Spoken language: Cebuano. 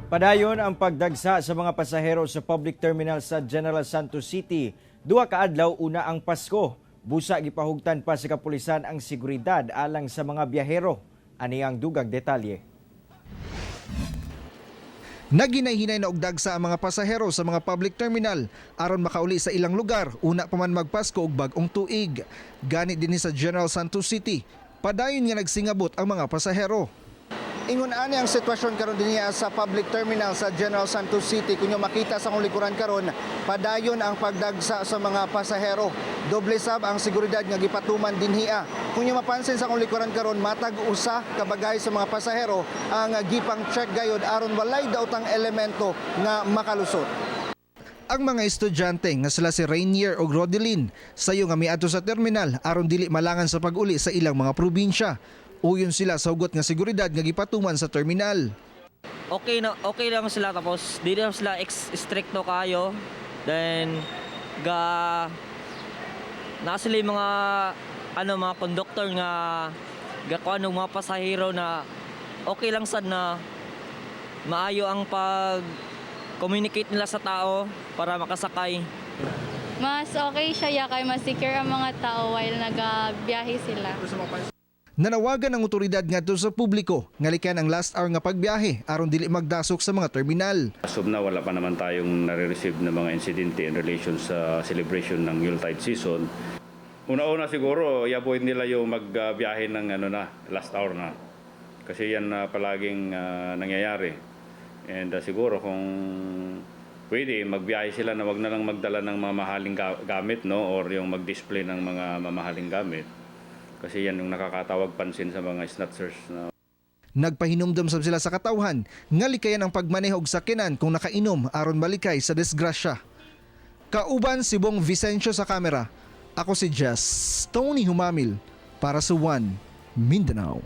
Padayon ang pagdagsa sa mga pasahero sa public terminal sa General Santos City. 2 ka adlaw una ang Pasko. Busa gipahugtan pa sa kapulisan ang seguridad alang sa mga biyahero. Ani ang dugang detalye. Naghinay-hinay na og dagsa ang mga pasahero sa mga public terminal aron makauli sa ilang lugar una pa man magpasko og bag-ong tuig. Gani dinhi sa General Santos City, padayon nga nagsingabot ang mga pasahero. Ingon ani ang sitwasyon karon dinhi sa public terminal sa General Santos City. Kung inyo makita sa akong likuran karon, padayon ang pagdagsa sa mga pasahero. Doble sab ang seguridad nga gipatuman dinhiya. Kung inyo mapansin sa akong likuran karon, matag usa ka bagahe sa mga pasahero ang gipang check gayod aron walay daotang elemento nga makalusot. Ang mga estudyante nga sila si Rainier ug Rodeline sayo nga miadto sa terminal aron dili malangan sa pag-uli sa ilang mga probinsya. Uyon sila sa hugot nga seguridad nga gipatuman sa terminal. Okay na okay lang sila, tapos di lang sila stricto kayo, then ga na sila yung mga ano, mga conductor nga ga kuan og mga pasahero na okay lang sad na maayo ang pag communicate nila sa tao para makasakay. Mas okay siya ya kay mas secure ang mga tao while nagabiyahe sila. Nanawagan ang otoridad ngadto sa publiko nga likayan ang last hour nga pagbiyahe aron dili magdasok sa mga terminal. As of now, wala pa naman tayong nare-receive na mga insidente in relation sa celebration ng Yuletide season. Una-una siguro, i-avoid nila yung magbiyahe ng ano na, last hour na. Kasi yan na palaging nangyayari. And siguro kung pwede, magbiyahe sila na wag na lang magdala ng mamahaling gamit, no, or yung mag-display ng mga mamahaling gamit. Kasi yan yung nakakatawag pansin sa mga snatchers na. Nagpahinumdom sab sila sa katawhan nga likayan ang pagmaneho og sakyanan kung nakainom aron malikay sa disgrasya. Kauban si Bong Vicencio sa kamera. Ako si Jess Tony Humamil para sa One Mindanao.